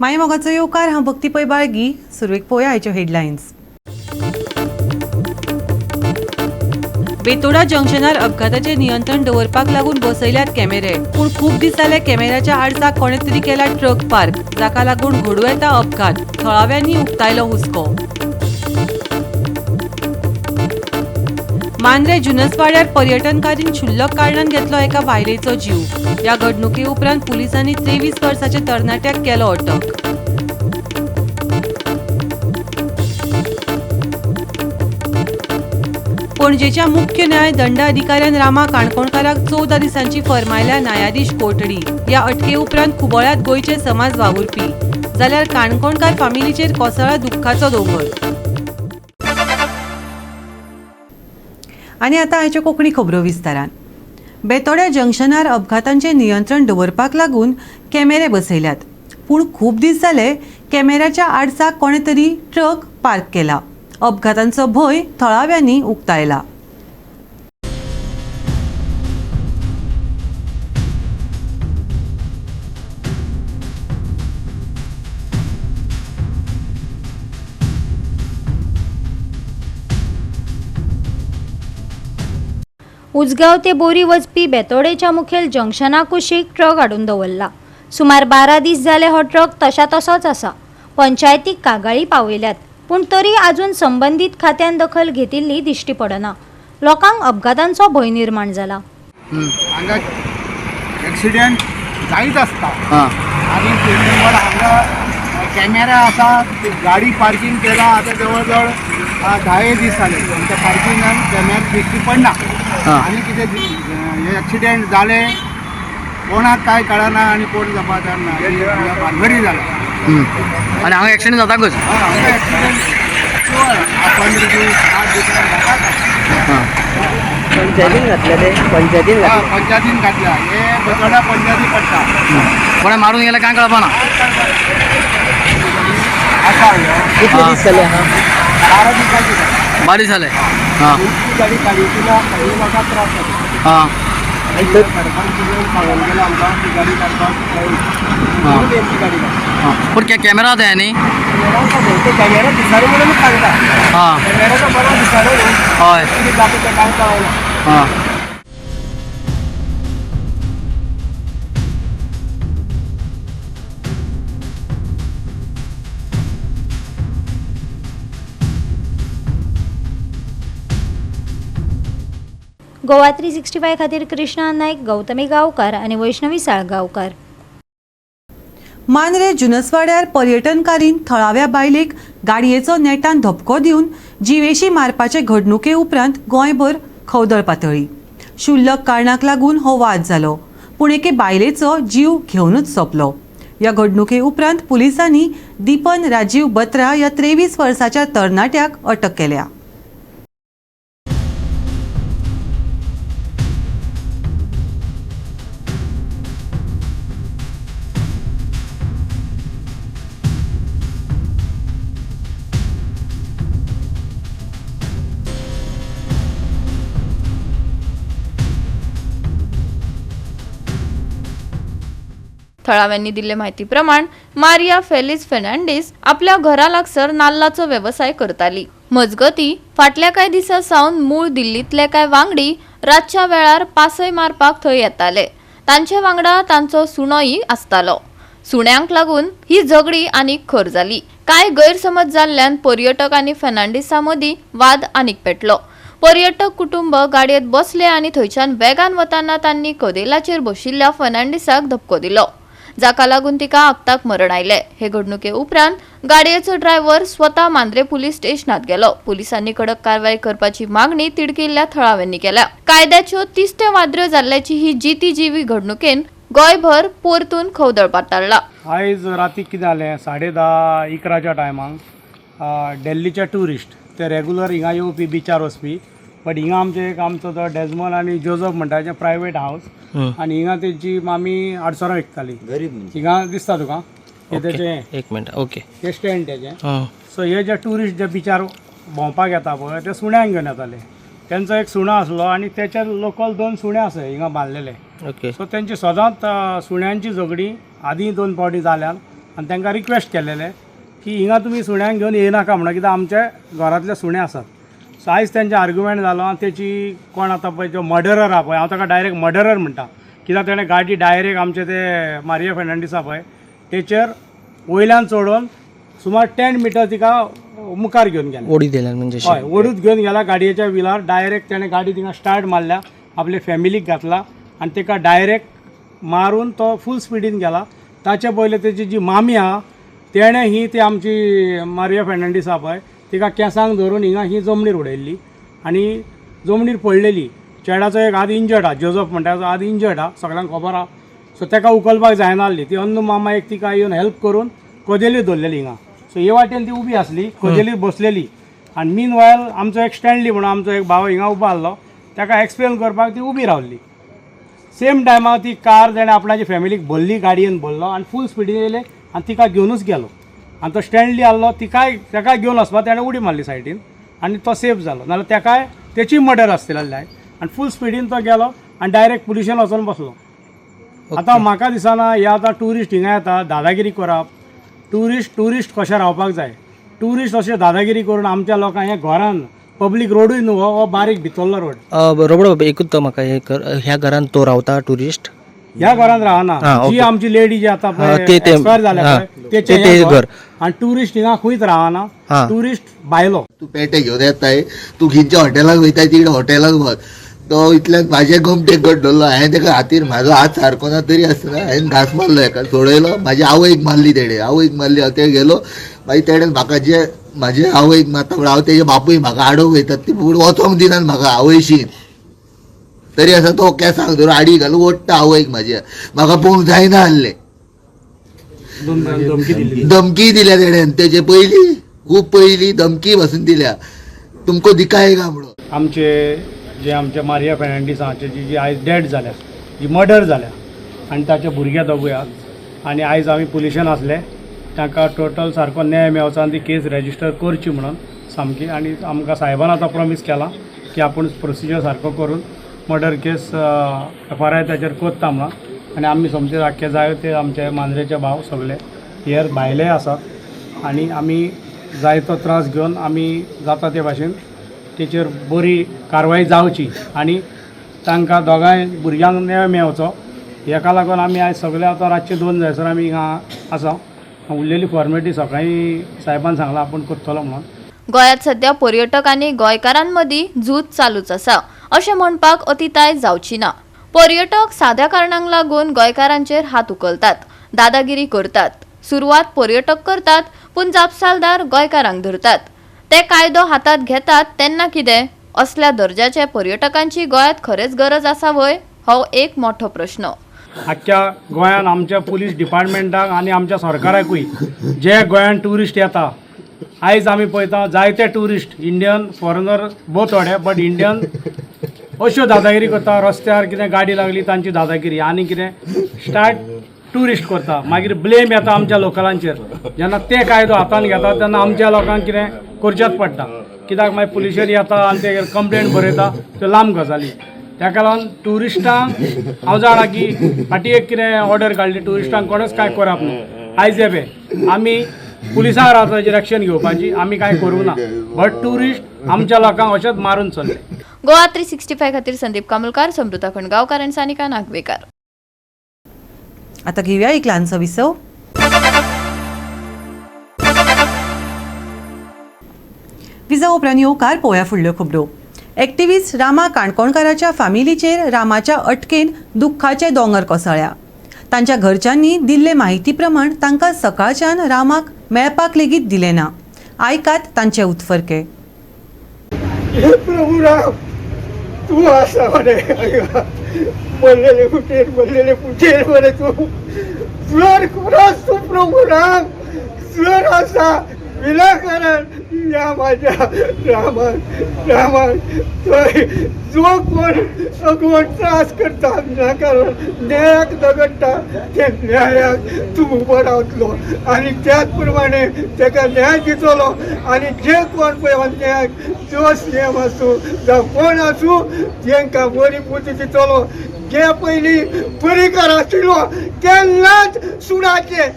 माई मोगाचो येवकार. हांव भक्ती पै बाळगी. सुरवेक पळोवया आयच्यो हेडलायन्स. बेतोडा जंक्शनार अपघाताचेर नियंत्रण दवरपाक लागून बसयल्यात कॅमेरे. पूण खूब दीस जाले कॅमेऱ्याच्या आडसाक कोणे तरी केला ट्रक पार्क, जाका लागून घडूं येता अपघात. थळाव्यांनी उक्तायलो हुस्को. मांद्रे जुनसवाड्यार पर्यटनकारीन क्षुल्लक कारणान घेतलो एका बायलेचो जीव. ह्या घडणुके उपरांत पुलिसांनी 23 वर्साच्या तरणाट्याक केलो अटक. पणजेच्या मुख्य न्याय दंडाधिकाऱ्यान रामा काणकोणकाराक 14 दिसांची फर्मायल्या न्यायाधीश कोठडी. ह्या अटके उपरांत खुबळ्यात गोंयचे समाज वावुरपी, जाल्यार काणकोणकार फामिलीचेर कोसळ्ळा दुख्खाचो दोंगर. आनी आतां आयच्यो कोंकणी खबरो विस्तारान. बेतोड्या जंक्शनार अपघातांचेर नियंत्रण दवरपाक लागून कॅमेरे बसयल्यात, पूण खूब दीस जाले कॅमेऱ्याच्या आडसाक कोणे तरी ट्रक पार्क केला. अपघातांचो भंय थळाव्यांनी उक्तायला. उजगांव ते बोरी वचपी बेतोडेच्या मुखेल जंक्शना कुशीक ट्रक हाडून दवरला. सुमार 12 दीस जाले हो ट्रक तशा तसोच आसा. पंचायतीक कागाळी पावयल्यात, पूण तरी आजून संबंदीत खात्यान दखल घेतिल्ली दिश्टी पडना. लोकांक अपघातांचो भंय निर्माण जाला. हांगा एक्सिडेंट जायत आसता. आनी पण हांगा कॅमेरा आसा, ती गाडी पार्किंग केला आतां जवळ जवळ 10 दीस जाले. आमच्या पार्किंगान कॅमेरा दिश्टी पडना. आनी कितें हे एक्सिडेंट जाले, कोणाक काय कळना आनी कोण जबाबदार ना. ही भानगडी जाल्या. आनी हांगा एक्सिडेंट जाताकच. हांगा एक्सिडेंट 15 दीस 8 दिसान जातात. पंचायतीन घातले ते पंचायतीन घातले. पंचायतीन घातल्या. हे बेतोडा पंचायती पडटा. कोणें मारून गेलें कांय कळपाना. आसा ह्यो. कितले दीस जाले हा? 12 दिसांची जाता. 12 दीस जाले. हां. ती गाडी काडली ना, खंय लोकांक त्रास जाता. हां. आणि सरपंच येवन सांगून गेलो आमकां ती गाडी काडपाक मेळना. म्हणून तेंची गाडी काडली. हां, पूण कॅमेरा आतां न्ही. कॅमेरा आसा न्हू, ते कॅमेरा दिसना म्हणून सांगता. हां. कॅमेराचो बरो दिसना न्हू. हय. कितें जाता तें कांय कळना. हां. गोवा 365 खातीर कृष्णा नायक, गौतमी गांवकार आनी वैष्णवी साळगांवकार. मांद्रे जुनसवाड्यार पर्यटनकारीन थळाव्या बायलेक गाडयेचो नेटान धपको दिवन जिवेशी मारपाचे घडणुके उपरांत गोंयभर खवदळ पातळ्ळी. क्षुल्लक कारणाक लागून हो वाद जालो, पूण एके बायलेचो जीव घेवनूच सोंपलो. ह्या घडणुके उपरांत पुलिसांनी दीपन राजीव बत्रा ह्या 23 वर्साच्या तरणाट्याक अटक केल्या. थळाव्यांनी दिल्ले माहितीप्रमाण मारिया फेलिस फेर्नांडीस आपल्या घरा लागसर नाल्लाचो वेवसाय करताली. मजगती फाटल्या कांय दिसां सावन मूळ दिल्लींतले कांय वांगडी रातच्या वेळार पासय मारपाक थंय येताले. तांचे वांगडा तांचो सुणोय आसतालो. सुण्यांक लागून ही झगडी आनीक खर जाली. कांय गैरसमज जाल्ल्यान पर्यटक आनी फेर्नांडीसा मदीं वाद आनीक पेटलो. पर्यटक कुटुंब गाडयेत बसले आनी थंयच्यान वेगान वताना तांणी कदेलाचेर बशिल्ल्या फेर्नांडीसाक धपको दिलो, जाका लागून तिका आक्ताक मरण आयलें. हे घडणुके उपरांत गाडयेचो ड्रायव्हर स्वता मांद्रे पुलीस स्टेशनात गेलो. पुलिसांनी कडक कारवाय करपाची मागणी तिडकिल्ल्या थळाव्यांनी केल्या. कायद्याच्यो तिस्त्यो वादऱ्यो जाल्ल्याची ही जिती जिवी घडणुकेन गोंयभर परतून खवदळ पातळ्ळा. आयज राती कितें जालें, 10:30 11च्या टायमाक दिल्लीचे ट्युरिस्ट ते रेगुलर हिंगा येवपी, बिचार वचपी, बट हिंगा आमचे एक आमचो तो डेजमल आनी जोजफ म्हणटा तेचें प्रायवेट हावस आनी हिंगा तेंची मामी आडसरां विकताली. हिंगा दिसता तुका हे तेचें. एक मिनट. ओके. हे स्टँड तेजें. हां. सो हे जे ट्युरिस्ट जे बिचार भोंवपाक येता पळय, ते सुण्यांक घेवन येताले. तेंचो एक सुणो आसलो आनी तेचे लोकल 2 सुणे आसा हिंगा बांदलेले. ओके. सो तेंची सदांच सुण्यांची झगडी आदीं 2 फावटी जाल्यान. आनी तांकां रिक्वेस्ट केलेलें की हिंगा तुमी सुण्यांक घेवन येयनाका म्हणून, कित्याक आमच्या घरांतले सुणे आसात. सो आयज तेंचे आर्ग्युमेंट जालो आनी तेची कोण आतां पळय जो मर्डरर आहा पळय, हांव ताका डायरेक्ट मर्डरर म्हणटा, कित्याक तेणें गाडी डायरेक्ट आमचे ते मारिया फेर्नांडीस आहा पळय तेचेर वयल्यान चडोवन सुमार 10 मिटर तिका मुखार घेवन गेले. ओडी दिल्यान म्हणजे हय, ओडूच घेवन गेला गाडयेच्या विलार. डायरेक्ट तेणें गाडी थिंगा स्टार्ट मारल्या, आपले फॅमिलीक घातला आनी तेका डायरेक्ट मारून तो फूल स्पिडीन गेला. ताचे पयले तेची जी मामी आहा तेणें ही ती आमची मारिया फेर्नांडीस आहा पळय तिका केंसांक धरून हिंगा ही जमनीर उडयल्ली आनी जमनीर पडलेली. चेड्याचो एक हात इंजर्ड आहा, जोजफ म्हणटा ताचो हात इंजर्ड आहा, सगळ्यांक खबर आहा. सो तेका उखलपाक जायना आहली, ती अन्नू मामा एक तिका येवन हेल्प करून कदेली दवरलेली हिंगा. सो हे वाटेन ती उबी आसली, कदेलीर बसलेली आनी मीन वायल आमचो एक स्टँडली म्हणून आमचो एक भाव हिंगा उबो आहलो, ताका एक्सप्लेन करपाक ती उबी रावली. सेम टायमार ती कार तेणें आपणाची फॅमिलीक भरली, गाडयेन भरलो आनी फूल स्पिडीन येयले आनी तिका घेवनूच गेलो. आनी तो स्टँडली आहलो तिकाय तेकाय घेवन वचपा तेणें उडी मारली सायडीन आनी तो सेफ जालो, नाल्यार तेकाय तेची मर्डर आसतली आसली. आनी फूल स्पिडीन तो गेलो आनी डायरेक्ट पुलिशेन वचोन बसलो. आतां म्हाका दिसना हे आतां ट्युरिस्ट हिंगा येता दादागिरी करप. ट्युरिस्ट कशें रावपाक जाय, ट्युरिस्ट अशें दादागिरी करून आमच्या लोकांक हे घरान पब्लीक रोडूय न्हू हो बारीक भितरलो रोड. रोबडो बाबा एकूच तो म्हाका हे कर, ह्या घरान तो रावता ट्युरिस्ट ह्या घरान रावना, जी आमची लेडी जी आतां एक्सपायर जाल्या तेचें ते घर. आनी ट्युरिस्ट हिंगा खंयच रावना, ट्युरिस्ट भायलो. तूं पेटे घेवन येताय, तूं खंयच्या हॉटेलाक वयताय तिकडे हॉटेलाक वच. तो इतल्यान म्हाजे गोमटेक गट धरलो, हांवें तेका हातीर म्हाजो हात सारको ना तरी आसतना हांवें घांस मारलो हेका, सोडयलो. म्हाजी आवयक मारली तेणे, आवयक मारली, हांव ते गेलो. मागीर तेणे म्हाका जे म्हाजे आवयक मारता म्हणून हांव तेजे बापूय म्हाका आडोवंक वयतात, ती फुडें वचोंक दिनात म्हाका आवयशी. तरी आसा तो केंसांक धरून आडी घालून ओडटा आवयक म्हाज्या, म्हाका पळोवंक जायना आहलें. धमकी दिल्या तेणेन, तेजे पयलीं खूब पयलीं धमकी पासून दिल्या, तुमकां दिकायगा म्हणून. आमचे जे आमचे मारिया फेर्नांडीस हांचे जी जी आयज डेड जाल्या, जी मर्डर जाल्या आनी ताचे भुरगे दोगूय आहात. आनी आयज आमी पुलिशेन आसले, तांकां टोटल सारको न्याय मेळचो आनी ती केस रेजिस्टर करची म्हणून सामकी. आनी आमकां सायबान आतां प्रॉमीस केलां की आपूण प्रोसिजर सारको करून मर्डर केस FRI ताचेर करता म्हणून. आनी आमी सोमते आख्खे जाय ते आमचे मांद्रेचे भाव सगळे हेर भायले आसात आनी आमी जायतो त्रास घेवन आमी जाता ते भाशेन तेचेर बरी कारवाय जावची आनी तांकां दोगांय भुरग्यांक न्याय मेळचो हेका लागून आमी आयज सगळे आतां रातचे 2 जायसर आमी हिंगा आसा. उरलेली फॉर्मेलिटी सकाळीं साहेबान सांगलां आपूण करतलो म्हणून. गोंयांत सध्या पर्यटक आनी गोंयकारांमदीं झूज चालूच आसा अशें म्हणपाक अतिताय जावची ना. पर्यटक साद्या कारणांक लागून गोंयकारांचेर हात उखलतात, दादागिरी करतात. सुरवात पर्यटक करतात पूण जापसालदार गोंयकारांक धरतात. ते कायदो हातात घेतात तेन्ना कितें? असल्या दर्जाच्या पर्यटकांची गोंयांत खरेंच गरज आसा व्हय, हो एक मोठो प्रश्न. आख्ख्या गोंयान आमच्या पुलीस डिपार्टमेंटाक आनी आमच्या सरकाराकूय जे गोंयान ट्युरिस्ट येता, आयज आमी पळयता जायते ट्युरिस्ट इंडियन फॉरेनर भोव थोडे बट इंडियन अश्यो दादागिरी करता. रस्त्यार कितें गाडी लागली तांची दादागिरी आनी कितें स्टार्ट ट्युरिस्ट करता. मागीर ब्लेम येता आमच्या लोकलांचेर. जेन्ना ते कायदो हातान घेता तेन्ना आमच्या लोकांक कितें करचेंच पडटा, कित्याक मागीर पुलिशेन येता आनी ते कंप्लेन बरयता, त्यो लांब गजाली. ताका लागून ट्युरिस्टांक हांव जाणा की फाटीं एक कितें ऑर्डर काडली ट्युरिस्टांक कोणूच कांय करप न्हू. आयज हे पळय आमी पुलिसांक रावता ताचेर एक्शन घेवपाची, आमी कांय करूं ना, बट ट्युरिस्ट आमच्या लोकांक अशेंच मारून चल्ले. गोवा 365 खातीर संदीप कामुलकार, समृता खंडगांवकार आनी सानिका नागवेकार. आता घेऊया एक ल्हानसो विसव. विजा उपरांत येवकार पळोवया फुडल्यो खबरो. एक्टिविस्ट रामा काणकोणकाराच्या फामिलीचेर रामाच्या अटकेन दुख्खाचे दोंगर कोसळ्या. तांच्या घरच्यांनी दिल्ले माहिती प्रमाण तांकां सकाळच्यान रामाक मेळपाक लेगीत दिलें ना. आयकात तांचे उत्फर्के. प्रभू राम तूं आसा मरे, मरलेले कुटेर मरलेले कुटेर मरे तूं, जर खरोच तूं प्रभू राम जर आसा विनाकारण ह्या माझ्या रामान रामान थंय जो कोण अगवण त्रास करता विनाकारण न्यायाक झगडटा ते न्यायाक तूं उबो रावतलो आनी त्याच प्रमाणे तेका न्याय दितलो. आनी जे कोण पळय अन्यायाक जो सी एम आसूं जावं कोण आसूं तेंकां बरी बुद्दी दितलो. जे पयलीं पर्रीकार आशिल्लो केन्नाच सुणाचें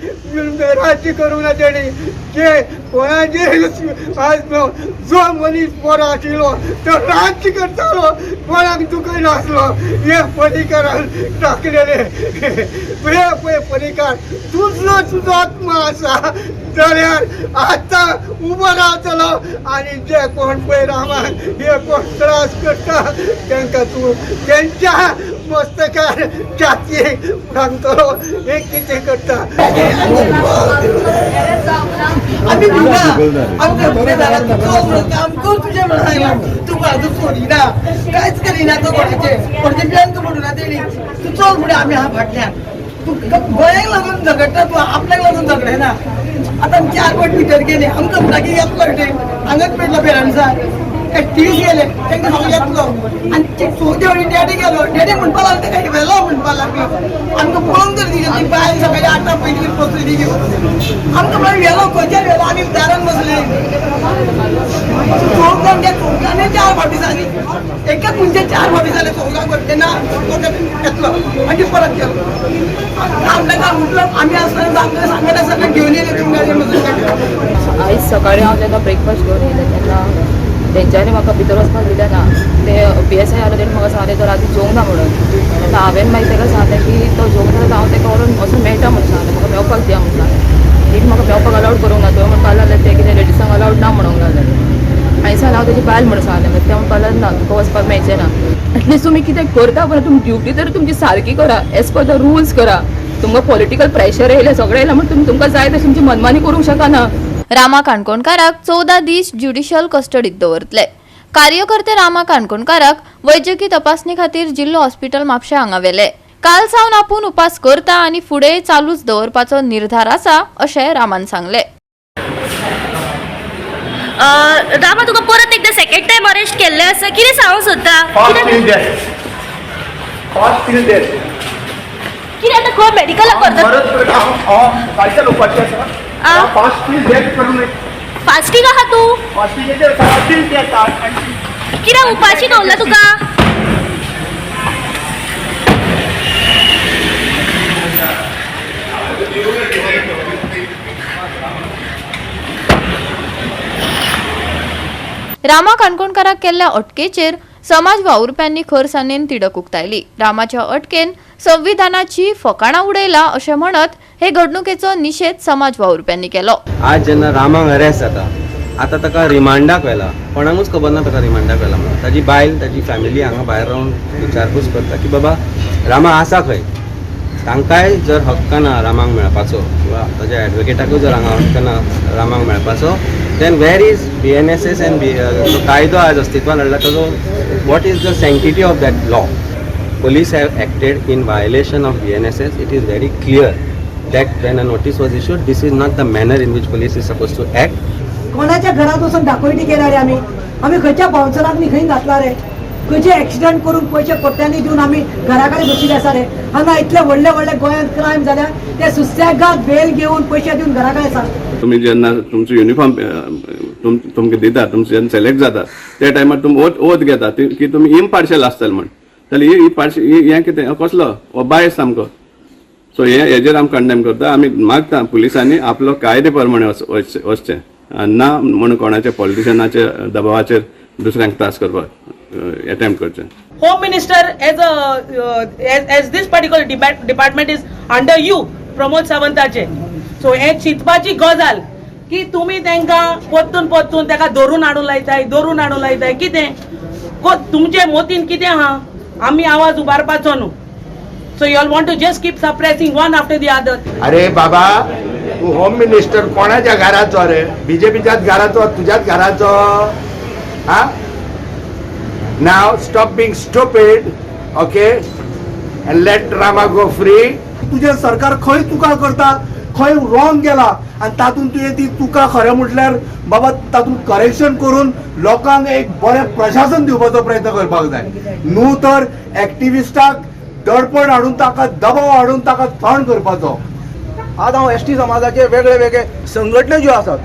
राज्य करूंक ना तेणी. जे कोणाचेर आज जो मनीस बरो आशिल्लो तो राज्य करतालो, कोणाक दुखयनासलो. हे पर्रीकारान टाकलेले. हे पळय पर्रीकार, तुजो तुजो आत्मा आसा जाल्यार आतां उबो रावतलो आनी जे कोण पळय रामान हे कोण त्रास करता तांकां तूं तेंच्या मस्तकार जातीक सांगतलो हे कितें करता. आमी भिना, आमकां आमकां तुजें म्हणून तूं आजून सोडिना, कांयच करिना. तो कोणाचें कोणाचें बँक म्हणूना तेणी. तूं चल फुडें, आमी आहा फाटल्यान. तूं गोंयाक लागून झगडटा, तूं आपल्याक लागून झगडना. आतां आमी 4 फावट भितर गेले, आमकां म्हणटा की येतलो रे, हांगाच मेळटलो पेरंट्साक. एक्टिवीस गेले तांकां सांगूं येतलो. आनी चवथ्या फावटी डॅडी गेलो, डॅडी म्हणपा लागलो तेका व्हेलो म्हणपा लागलो. आमकां पळोवन तर ती बायल सकाळी 8 पयलीं बसली ती घेवन आमकां म्हणल्यार व्हेलो, खंयच्यान व्हेलो. आमी दारान बसले चौगांक, त्या चौगांनी 4 फावटी जाली, एकाच मनशान 4 फावटी जाले चौगांक. तेन्ना येतलो आनी परत गेलो. आमकां उठलो, आमी आसतना आमकां सांगत आसतना घेवन येयले तुमकां. आयज सकाळी हांव तेन्ना ब्रेकफास्ट घेवन येयलें तेन्ना तेंच्यांनी म्हाका भितर वचपाक दिलें ना. ते PSI आयलो तेणी म्हाका सांगलें तो राती जेवंक ना म्हणून. तेन्ना हांवें मागीर तेका सांगलें की तो जेवंक ना जाल्यार हांव तेका व्हरून वचून मेळटा म्हणून सांगलें, म्हाका मेवपाक दिया म्हणून सांगलें. तेणी म्हाका मेवपाक अलावड करूंक ना. तो म्हणपाक लागलें तें कितें लेडिसांक अलावड ना म्हणूंक लागलें. हांवें सांगलें हांव तेजी बायल म्हणून सांगलें. मागीर तें म्हणपाक लागलें ना तुका वचपाक मेळचें ना. एटलिस्ट तुमी कितें करता पळय, तुमी ड्युटी तरी तुमची सारकी करा, एज पर the rules करा. तुमकां पॉलिटिकल प्रेशर येयलें सगळें येयलें म्हण तुमी तुमकां जाय तशें तुमची मनमानी करूंक शकना. रामा काणकोणकाराक 14 दीस ज्युडिशियल कस्टडीत दवरतले. कार्यकर्ते रामा काणकोणकाराक वैजकी तपासणी खातीर जिल्लो हॉस्पिटल म्हापशें हांगा व्हेले. काल सावन आपूण उपास करता आनी फुडें चालूच दवरपाचो निर्धार आसा अशें रामान सांगलें. रामा, तुका परत एकदा सेकंड टायम अरेस्ट केल्लें आसा, कितें सांगूंक सोदता? कितें आतां खंय मेडिकलाक व्हरता? फास्टींग आहा तूं? कित्याक उपाशी दवरला तुका? रामा काणकोणकाराक केल्ल्या अटकेचेर समाज वावुरप्यांनी खरसाणेन तिडक उक्तायली. रामाच्या अटकेन संविधानाची फकाणां उडयला अशें म्हणत हे घडणुकेचो निशेध समाज वावुरप्यांनी केलो. आज जेन्ना रामाक अरेस्ट जाता, आतां ताका रिमांडाक व्हेला, कोणाकूच खबर ना ताका रिमांडाक व्हेला म्हणून. ताजी बायल, ताजी फॅमिली हांगा भायर रावन विचारपूस करता की बाबा रामा आसा खंय. तांकांय जर हक्क ना रामाक मेळपाचो किंवा ताज्या एडवोकेटाकूय जर हांगा हक्क ना रामाक मेळपाचो, then where is BNSS and जो कायदो आज अस्तित्वान हाडला ताजो what is the sanctity of that law? Police have acted in violation of BNSS. It is very clear that when a notice was issued, this is not the manner in which police is supposed to act. कोणाच्या घरात वचून दाखोवटी केल्या रे आमी? आमी खंयच्या बाउन्सराक खंय घातला रे? खंयचे एक्सिडंट करून पयशे कोट्यांनी दिवन आमी घरा कडेन बशिल्ले आसा रे? हांगा इतले व्हडले व्हडले गोंयांत क्रायम जाल्या, ते सुसेगाद बेल घेवन पयशे दिवन घरा कडेन आसा. तुमी जेन्ना तुमचो युनिफॉर्म तुमकां दिता, तुमचो जेन्ना सिलेक्ट जाता त्या टायमार तुमी ओथ घेता की तुमी इम्पार्शियल आसतले म्हण. जाल्यार ही पार्शियल हें कितें कसलो हो बायस सामको. सो हे हेजेर आमी कंडेम करता. आमी मागता पुलिसांनी आपलो कायदे प्रमाणे वचचें आनी ना म्हूण कोणाच्या पॉलिटिशनाच्या दबावाचेर दुसऱ्यांक त्रास करपाक एटेम्प्ट करचें. Home Minister, as this particular department is under you, Pramod सावंताचे, सो हे चिंतपाची गजाल की तुमी तांकां परतून परतून ताका धरून हाडून लायताय, धरून हाडून लायताय. कितें तुमचे मोतीन कितें आहा? आमी आवाज उबारपाचो न्हू. So you all want to just keep suppressing one after the other. अरे बाबा, तू होम मिनिस्टर कोणाच्या घराचो रे? बीजेपीच्याच घराचो, तुझ्याच घराचो? हा, now stop being stupid, okay, and let Rama go free. तुजें सरकार खंय तुका करता, खंय रॉंग गेला आनी तातूंत तुवें ती तुका खरें म्हटल्यार बाबा तातूंत करेक्शन करून लोकांक एक बरें प्रशासन दिवपाचो प्रयत्न करपाक जाय. न्हू तर एक्टिविस्टाक दडपण हाडून ताका दबाव हाडून ताका थंड करपाचो. आज हांव एस टी समाजाचे वेगळे वेगळे संघटना ज्यो आसात,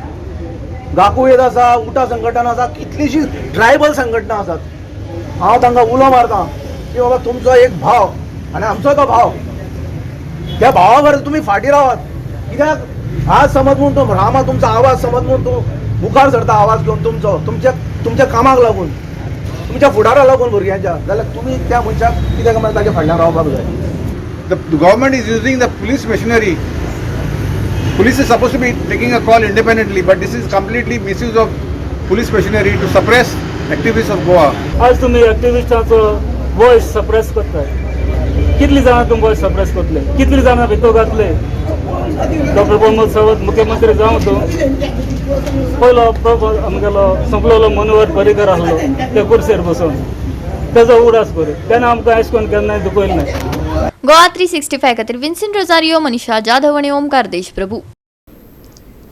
गाकुवेद आसा, उटा संघटना आसा, कितलीशीच ट्रायबल संघटना आसात, हांव तांकां उलो मारता की बाबा तुमचो एक भाव आनी आमचो तो भाव, त्या भावा बरोबर तुमी फाटीं रावात. कित्याक आज समज म्हूण तो रामा तुमचो आवाज समज म्हूण तूं मुखार सरता, आवाज घेवन तुमचो तुमच्या तुमच्या कामाक लागून, तुमच्या फुडाराक लागून भुरग्यांच्या, जाल्यार तुमी त्या मनशाक कित्याक म्हणल्यार ताच्या फाटल्यान रावपाक जाय. The government is using the police machinery. Police is supposed to be taking a call independently, but this is completely misuse of police machinery to suppress activists of Goa. आज तुम्ही ॲक्टिविस्टांचो वॉयस सप्रेस करताय. कितली जाणां तुमी voice suppress करतले, कितली जाणां भितर घातले? डॉक्टर प्रमोद सावंत मुख्यमंत्री जावं तो पयलो आमगेलो सोंपलेलो मनोहर पर्रीकर आसलो ते कुर्सेर बसून, तेजो उडास करी तेन्ना आमकां अशें करून केन्नाय दुखयलें ना. गोवा 365 खातीर विन्सेंट रोजारियो, मनीषा जाधव आनी ओमकार देशप्रभू.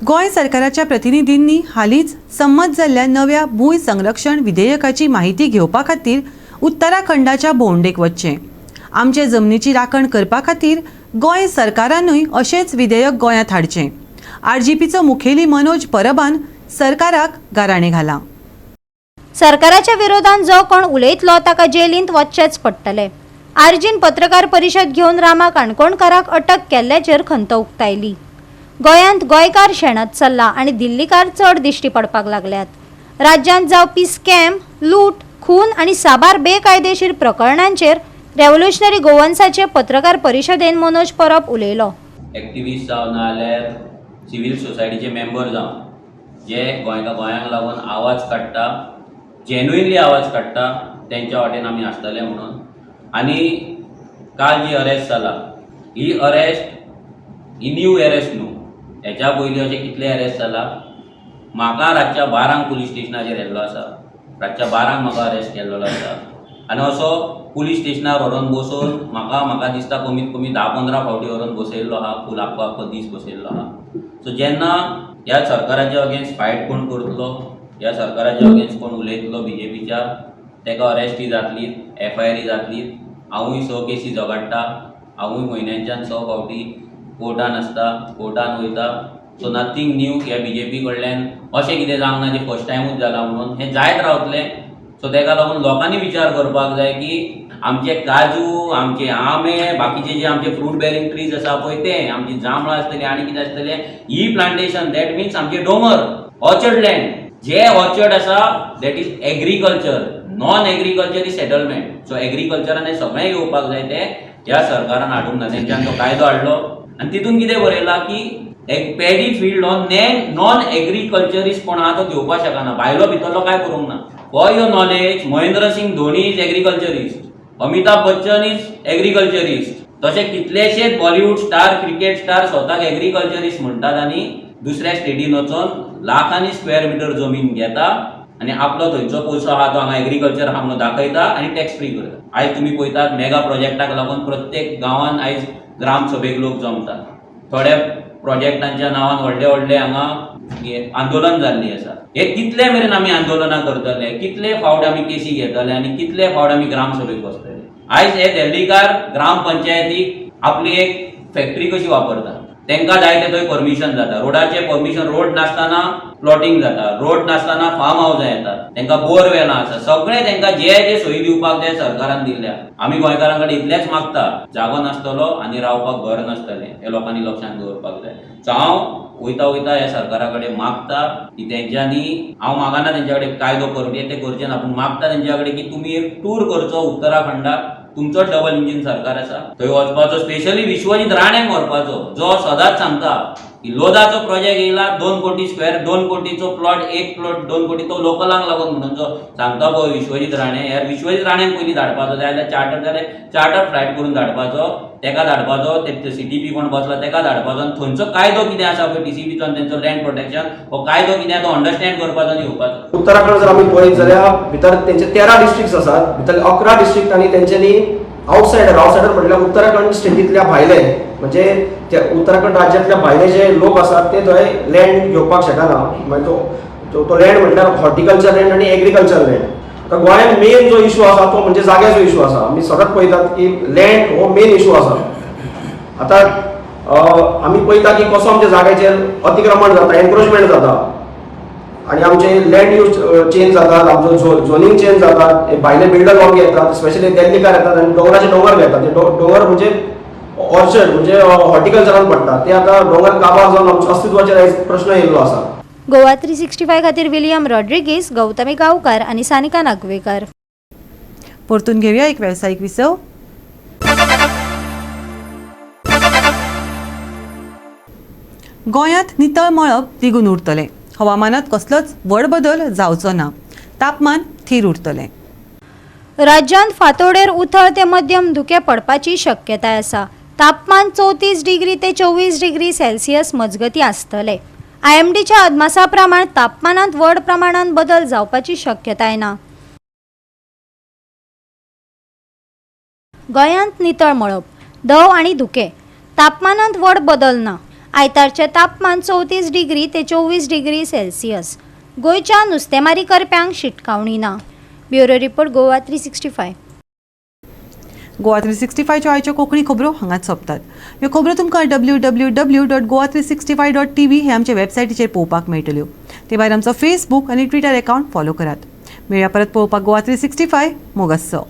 गोंय सरकाराच्या प्रतिनिधींनी हालींच संमत जाल्ल्या नव्या भूंय संरक्षण विधेयकाची माहिती घेवपा खातीर उत्तराखंडाच्या भोंवडेक वच्चें. आमचे जमनीची राखण करपा खातीर गोंय सरकारानूय अशेंच विधेयक गोंयांत हाडचें. आरजीपीचो मुखेली मनोज परबान सरकाराक गाराणें घालां. सरकाराच्या विरोधान जो कोण उलयतलो ताका जेलींत वचचेंच पडटलें. आरजीन पत्रकार परिशद घेवन रामा काणकोणकाराक अटक केल्ल्याचेर खंत उक्तायली. गोंयांत गोंयकार शेणत चल्ला आनी दिल्लीकार चड दिश्टी पडपाक लागल्यात. राज्यांत जावपी स्कॅम, लूट, खून आनी साबार बेकायदेशीर प्रकरणांचेर रेव्होल्युशनरी गोवन्साचे पत्रकार परिशदेन मनोज परब उलयलो. एक्टिविस्ट जावं नाजाल्यार सिवील सोसायटीचे मेंबर जावं, जे गोंयांक लागून आवाज काडटा, जेन्युइनली आवाज काडटा, तेंच्या वाटेन आमी आसतले म्हणून. आनी काल जी अरेस्ट जाला ही अरेस्ट ही न्यू अरेस्ट न्हू, हेच्या पयलीं अशे कितले अरेस्ट जाला. म्हाका रातच्या 12 पुलीस स्टेशनाचेर येल्लो आसा, रातच्या 12 म्हाका अरेस्ट केल्लो आसा. आनी असो पुलीस स्टेशनार व्हरोन बसोवन म्हाका म्हाका दिसता कमीत कमी 10-15 फावटी व्हरोन बसयल्लो आहा, फूल आख्खो आख्खो दीस बसयल्लो आहा. सो जेन्ना ह्या सरकाराच्या अगेन्स्ट फायट कोण करतलो, ह्या सरकाराच्या अगेन्स्ट कोण उलयतलो बीजेपीच्या, तेका अरेस्टी जातली, एफआयआर जातली. हांवूय 6 केसी झगडटा, हांवूय म्हयन्याच्यान 6 फावटी कोर्टान आसता, कोर्टान वयता. So nothing new. ह्या बीजेपी कडल्यान अशें कितें जावंक ना जें फर्स्ट टायमूच जालां म्हणून, हें जायत रावतलें. सो तेका लागून लोकांनी विचार करपाक जाय की आमचे काजू, आमचे आंबे, बाकीचे जे आमचे फ्रूट बेरिंग ट्रीज आसा पळय ते, आमची जांबळां आसतली आनी कितें आसतलें, ही प्लांटेशन, that means आमचे दोंगर, ऑर्चर्ड लँड, जे ऑर्चर्ड आसा that is agriculture, non agriculture is settlement. So एग्रीकल्चरान हें सगळें येवपाक जाय, तें ह्या सरकारान हाडूंक ना. तेंच्यान तो कायदो हाडलो आनी तितून कितें बरयलां की एक पॅडी फिल्ड हो नॉन एग्रीकल्चरिस्ट कोण आहा तो घेवपाक शकना, भायलो भितरलो कांय करूंक ना. For your knowledge, Mahendra Singh Dhoni is agriculturist, Amitabh Bachchan is agriculturist, तशे कितलेशेच बॉलिवूड स्टार, क्रिकेट स्टार स्वताक एग्रीकल्चरिस्ट म्हणटात आनी दुसऱ्या स्टेटीन वचोन लाखांनी स्क्वेअर मिटर जमीन घेता आनी आपलो थंयचो पयसो आहा तो हांगा एग्रीकल्चर आहा म्हणून दाखयता आनी टॅक्स फ्री करता. आयज तुमी पळयतात मेगा प्रोजेक्टाक लागून प्रत्येक गांवान आयज ग्राम सभेक लोक जमतात, थोड्या प्रोजेक्टांच्या नांवान व्हडले व्हडले हांगा आंदोलन जाल्ली आसा. हे कितले मेरेन आमी आंदोलनां करतले, कितले फावट आमी केसी घेतले आनी कितले फावट आमी ग्राम सभेक बसतले? आयज हे दिल्लीकार ग्राम पंचायतीक आपली एक फॅक्टरी कशी वापरता, तांकां जाय ते थंय परमिशन जाता, रोडाचें परमिशन, रोड नासतना प्लॉटींग जाता, रोड नासतना फार्म हावजां येतात, तांकां बोरवेलां आसा, सगळें तांकां जे जे सोयी दिवपाक जाय सरकारान दिल्ल्या. आमी गोंयकारां कडेन इतलेंच मागता, जागो नासतलो आनी रावपाक घर नासतलें, हें लोकांनी लक्षांत दवरपाक जाय. सो हांव वयता वयता ह्या सरकारा कडेन मागता की तेंच्यांनी, हांव मागना तेंच्या कडेन कायदो करूं, ते करचे ना, पूण मागता तेंच्या कडेन की तुमी एक टूर करचो उत्तराखंडाक, तुमचो डबल इंजीन सरकार आसा थंय वचपाचो, स्पेशली विश्वजीत राणेक व्हरपाचो, जो सदांच सांगता की लोधाचो प्रोजेक्ट येयला 2 कोटी स्क्वेअर, 2 कोटीचो प्लॉट, एक प्लॉट 2 कोटी, तो लोकलांक लागून म्हणून जो सांगता पळय विश्वजीत राणे, ह्या विश्वजीत राण्याक पयलीं धाडपाचो, जाय जाल्यार चार्टर, जाल्यार चार्टर फ्लायट करून धाडपाचो, तेका धाडपाचो, ते सीटीपी कोण बसला तेका धाडपाचो आनी थंयचो कायदो कितें आसा पळय टीसीपीचो आनी तेंचो लँड प्रोटेक्शन हो कायदो कितें आसा तो अंडरस्टँड करपाचो आनी येवपाचो. उत्तराखंड जर आमी पळयत जाल्यार भितर तेंचे 13 डिस्ट्रिक्ट्स आसात, भितर 11 डिस्ट्रिक्ट आनी तेंच्यांनी आवटसायडर, आवटसायडर म्हटल्यार उत्तराखंड स्टेटींतल्या भायले, म्हणजे ते उत्तराखंड राज्यांतल्या भायले जे लोक आसात ते थंय लँड घेवपाक शकना. मागीर तो लँड म्हटल्यार हॉर्टिकल्चर लँड आनी एग्रीकल्चर लँड. आतां गोंयांत मेन जो इशू आसा तो म्हणजे जाग्याचो इशू आसा. आमी सदांच पळयतात की लँड हो मेन इशू आसा. आतां आमी पळयता की कसो आमच्या जाग्याचेर अतिक्रमण जाता, एनक्रोचमेंट जाता. आनी आमचे लँड यूज चेंज जातात, आमचो झोनींग चेंज जातात, हे भायले बिल्डर लोक येतात, स्पेशली दिल्लीकार येतात आनी दोंगराचे दोंगर घेतात. ते दोंगर म्हणजे ऑर्चर्ड म्हणजे हॉर्टिकल्चरान पडटा, ते आतां दोंगर काबार जावन आमच्या अस्तित्वाचेर आयज प्रश्न येयल्लो आसा. गोवा 365 खातीर विलियम रॉड्रिगीस, गौतमी गांवकार आनी सानिका नागवेकर. परतून घेवया एक वेवसायीक विसव. गोंयांत नितळ मळब तिगून उरतलें. हवामानात कसलोच व्हड बदल जावचो ना. तापमान थीर उरतलें. राज्यांत फांतोडेर उथळ ते मध्यम धुकें पडपाची शक्यताय आसा. तापमान 34 डिग्री ते 24 डिग्री सेल्सियस मजगतीं आसतलें. आयएमडीच्या अदमासा प्रमाण तापमानांत व्हड प्रमाणांत बदल जावपाची शक्यताय ना. गोंयांत नितळ मळब, दव आनी धुकें, तापमानांत व्हड बदल ना. आयतारचें तापमान 34 डिग्री ते 24 डिग्री सेल्सियस. गोंयच्या नुस्तेमारी करप्यांक शिटकावणी ना. Bureau report, Goa 365. Goa 365च्यो आयच्यो कोंकणी खबरो हांगाच सोंपतात. ह्यो खबरो तुमकां www.goa365.tv हे आमचे वेबसायटीचेर पळोवपाक मेळटल्यो. ते भायर आमचो फेसबूक आनी ट्विटर एकावंट फॉलो करात. मेळया परत पळोवपाक गोवा 365. मोग आसचो.